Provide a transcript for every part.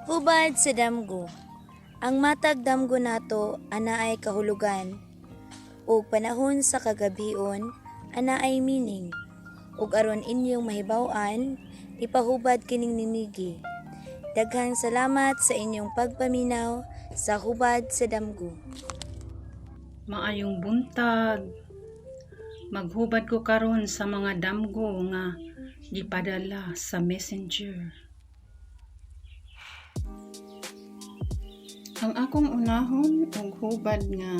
Hubad sa damgo. Ang matag damgo nato anaay kahulugan ug panahon sa kagabhion anaay meaning, ug aron inyong mahibaw-an, ipahubad kining ni Miggy. Daghang salamat sa inyong pagpaminaw sa Hubad sa Damgo. Maayong buntag. Maghubad ko karon sa mga damgo nga gipadala sa Messenger. Ang akong unahon og hubad nga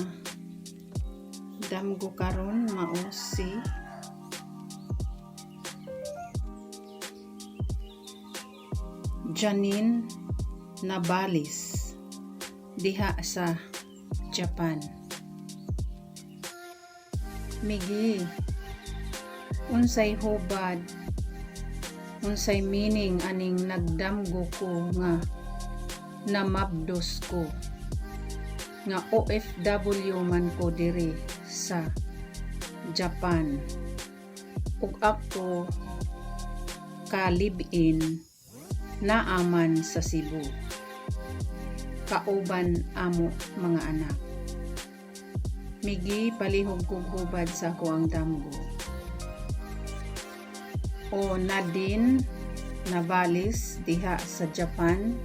damgo karon mao si Janine Nabales diha sa Japan. Migi, unsay hubad, unsay meaning aning nagdamgo ko nga namabdos ko nga OFW man ko diri sa Japan ug ako ka live-in naaman sa Cebu kauban amo mga anak. Migi, palihog kog hubad sa akoang damgo. O Nadine Navalis diha sa Japan,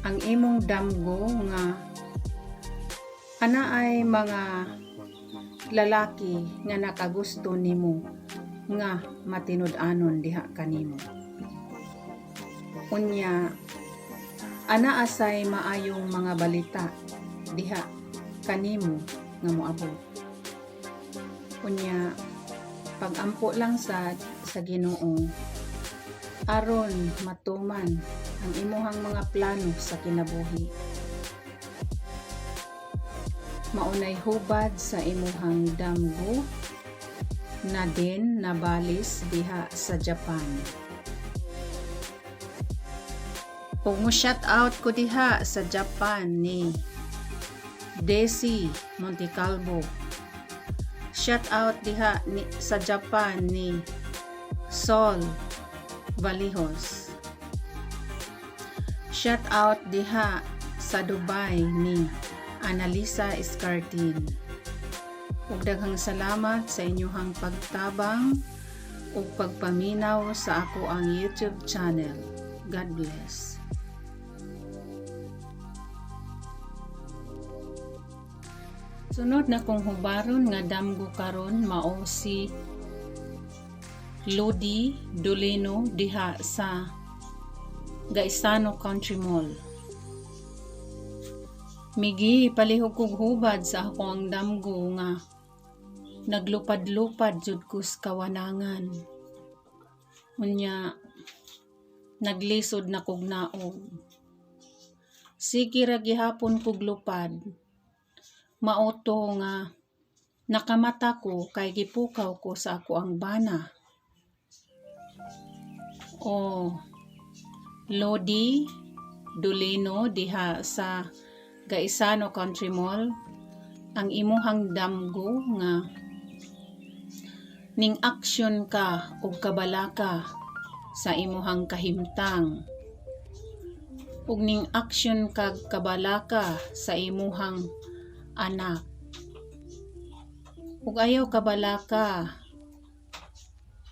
ang imong damgo nga ana ay mga lalaki nga nakagusto nimo nga matinud-anon diha kanimo. Unya ana asay maayong mga balita diha kanimo nga moabot. Unya pagampo lang sad sa Ginoo aron matuman ang imuhang mga plano sa kinabuhi. Maunay hubad sa imuhang damgo, Nadine Navalis diha sa Japan. Ug mo shout out ko diha sa Japan ni Desi Montecalvo. Shout out diha ni, sa Japan ni Sol Valijos. Shout out diha sa Dubai ni Annalisa Escartin. Ug daghang salamat sa inyuhang pagtabang ug pagpaminaw sa akoang YouTube channel. God bless. Sunod na kong hubaron nga damgo karon mao si Lodi Doleno diha sa Gaisano Country Mall. Migi, palihog kog hubad sa akoang damgo nga naglupad-lupad jud ko sa kawanangan. Unya naglisod na kog naog. Sige ra gihapon kog lupad. Mao to nga nakamata ko kay gipukaw ko sa akoang bana. O Lodi Doleno diha sa Gaisano Country Mall, ang imuhang damgo nga ning aksyon ka ug kabalaka sa imuhang kahimtang ug ning aksyon kag kabalaka sa imuhang anak ug ayaw kabalaka,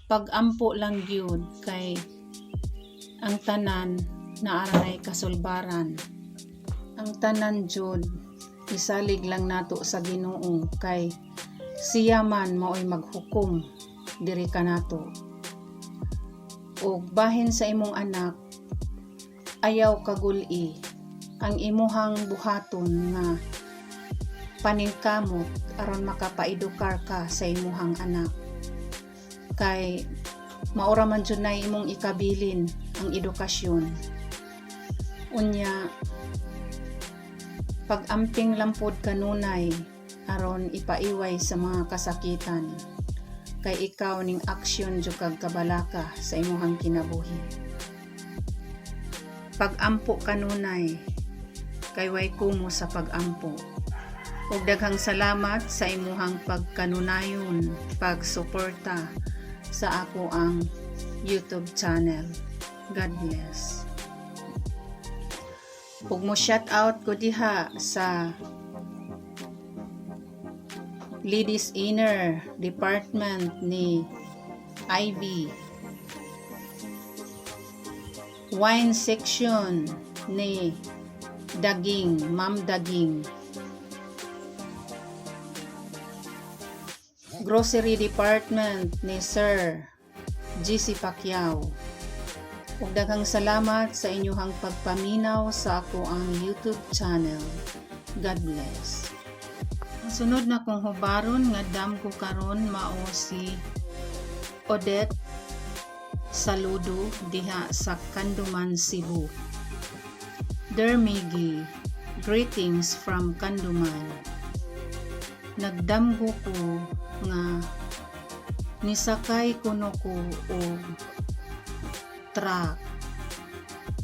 pagampo lang gyud kay ang tanan naa ray kasulbaran. Ang tanan jud isalig lang nato sa Ginoo kay siya man maoy maghukom diri kanato. Ug bahin sa imong anak, ayaw kaguli ang imuhang buhaton nga paningkamot aron makapaedukar ka sa imuhang anak kay maura man jud na imong ikabilin ang edukasyon. Unya pag-amping lang pod kanunay aron ipaiway sa mga kasakitan kay ikaw ning aksyon jud kag kabalaka sa imuhang kinabuhi. Pag-ampo kanunay kay way kumo sa pag-ampo. Ug daghang salamat sa imuhang pagkanunayon, pagsuporta sa akoang YouTube channel. God bless. Ug mo shout out ko diha sa Ladies Inner Department ni Ivy. Wine section ni Daging, Ma'am Daging. Grocery Department ni Sir GC Pacquiao. Ug daghang salamat sa inyuhang pagpaminaw sa ako ang YouTube channel. God bless. Ang sunod na kong hubaron nga damgo karon mao si Odette Saludo diha sa Canduman, Cebu. Dear Miggy, greetings from Canduman. Nagdamgo ko nga nisakay kuno ko og truck.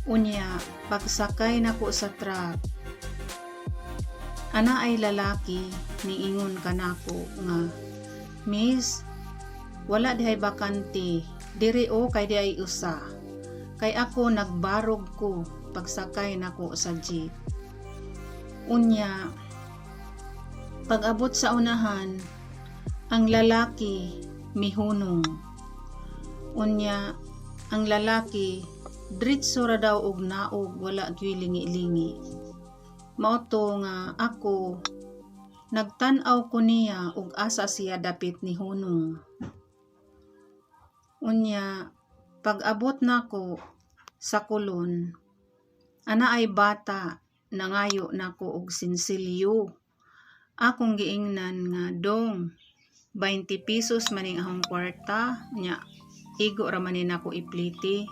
Unya, pagsakay nako sa truck, ana ay lalaki niingon kanako nga, "Miss, wala dihay bakante diri o kay di ay usa." Kay ako nagbarog ko pagsakay nako sa jeep. Unya, pag-abot sa unahan, ang lalaki mihunong. Unya, ang lalaki diretso ra daw og naog, wala gyuy lingi-lingi. Mao to nga ako nagtan-aw ko niya ug asa siya dapit ni hunong. Unya, pag-abot nako sa kolon, ana ay bata nangayo nako og sinsilyo. Akong giingnan nga, "Dong, 20 pesos maning akong kwarta nya igo ra man ni nako ipliti."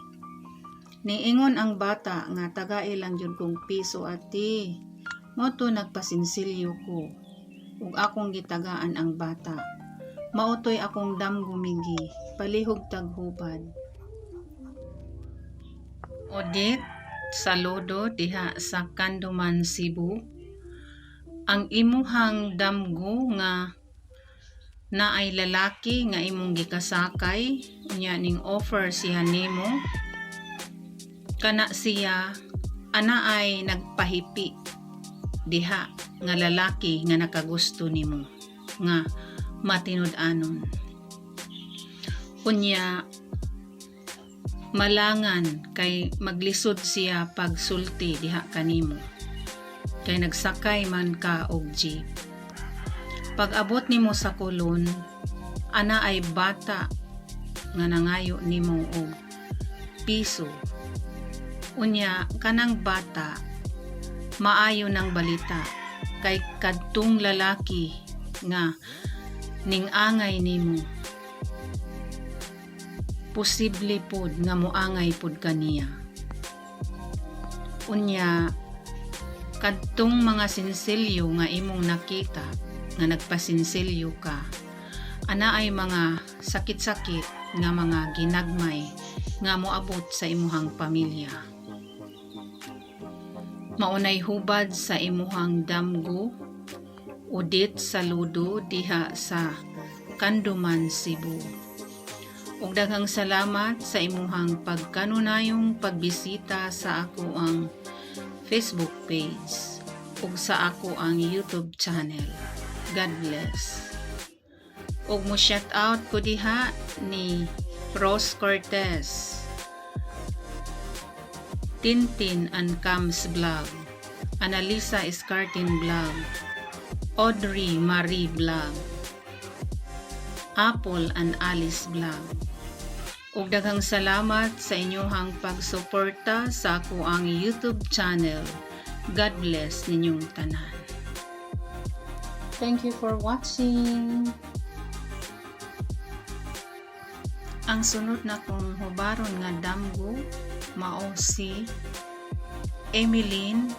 Niingon ang bata nga tagai lang gyud kong piso, ate. Mao to nagpasinsilyo ko ug akong gitagaan ang bata. Mao toy akong damgo, Migi. Palihog taghubad. Odette Saludo diha sa Canduman, Cebu. Ang imuhang damgo nga naay lalaki nga imong gikasakay, unya ning offer siya nimo, kana siya ana ay nagpahipi diha nga lalaki nga nakagusto nimo nga matinud-anon. Unya malangan kay maglisod siya pagsulti diha kanimo kay nagsakay man ka og jeep. Pag-abot nimo sa kolon, ana ay bata nga nangayo nimo og piso. Unya kanang bata maayo ng balita kay kadtong lalaki nga ning-angay nimo, posible pod nga moangay pod kaniya. Unya kadtong mga sinsilyo nga imong nakita nga nagpasinsilyo ka, ana ay mga sakit-sakit nga mga ginagmay nga moabot sa imuhang pamilya. Maunay hubad sa imuhang damgo, Odette Saludo diha sa Canduman, Cebu. Ug daghang salamat sa imuhang pagkanunayong pagbisita sa ako ang Facebook page ug sa ako ang YouTube channel. God bless. Ug mo shout out ko diha ni Rose Cortez, Tintin and Cams Vlog, Analisa Escartin Vlog, Audrey Marie Vlog, Apple and Alice Vlog. Ug daghang salamat sa inyong pagsuporta sa ako ang YouTube channel. God bless ninyong tanan. Thank you for watching. Ang sunod na kong hubaron nga damgo mao si Emeline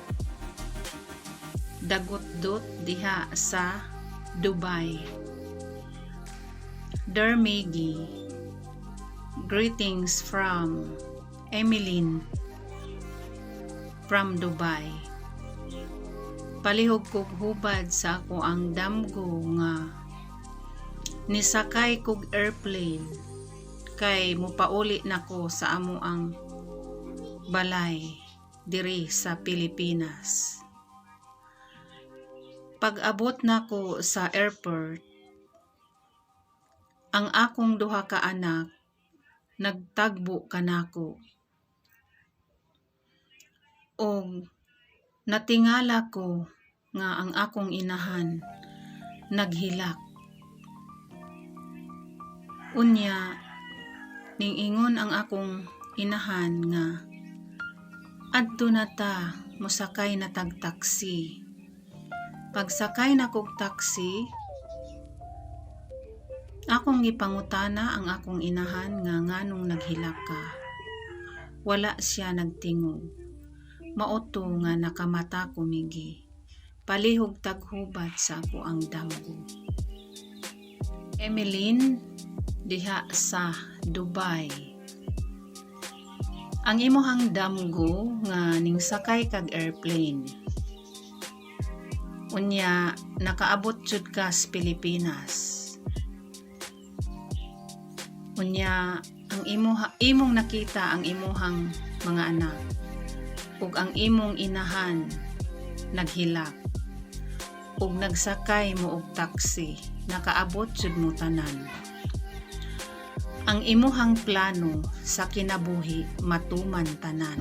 Dagutdot diha sa Dubai. Dear Maggie, greetings from Emeline from Dubai. Palihog kog hubad sa ako ang damgo nga nisakay kog airplane kay mopauli nako sa amo ang balay. diri sa Pilipinas. Pag-abot nako sa airport, ang akong duha ka anak nagtagbo kanako. Og natingala ko nga ang akong inahan naghilak. Unya, ningingon ang akong inahan nga adto na ta, mosakay na tag taxi. Pagsakay na kog taxi, akong gipangutana ang akong inahan nga nganong naghilak ka. Wala siya nagtingog. Mao to nga nakamata ko, Miggy. Palihog taghubat sa akoang damgo. Emeline diha sa Dubai. Ang imuhang damgo nga ningsakay kag airplane. Unya nakaabot jud ka sa Pilipinas. Unya ang imuha, imong nakita ang imuhang mga anak ug ang imong inahan naghilak ug nagsakay mo og taxi, nakaabot jud mo tanan. Ang imuhang plano sa kinabuhi matuman tanan.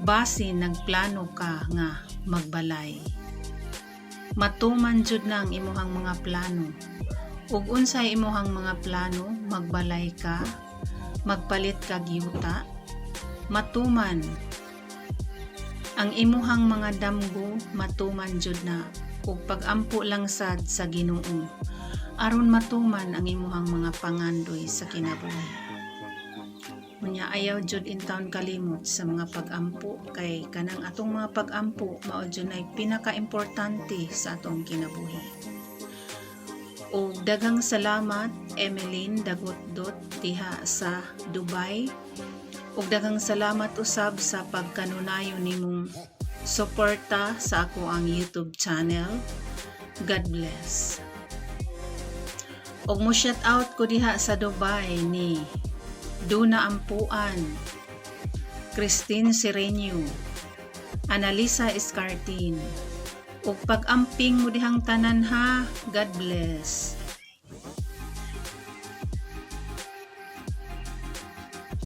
Basi nagplano ka nga magbalay, matuman jud na ang imuhang mga plano. Ug unsay imuhang mga plano, magbalay ka, magpalit kag yuta, matuman ang imuhang mga damgo, matuman jud na ug pagampo lang sad sa Ginoo aron matuman ang imuhang mga pangandoy sa kinabuhi. Unya ayaw jud intawon kalimot sa mga pagampo kay kanang atong mga pagampo mao jud nay pinakaimportante sa atong kinabuhi. Ug daghang salamat, Emeline Dagotdot diha sa Dubai. Ug daghang salamat usab sa pagkanunayon nimong suporta sa akoang YouTube channel. God bless. Ug mo shout out ko diha sa Dubai ni Duna Ampuan, Christine Serenio, Analisa Escartin. Ug pag-amping mo dihang tanan ha. God bless.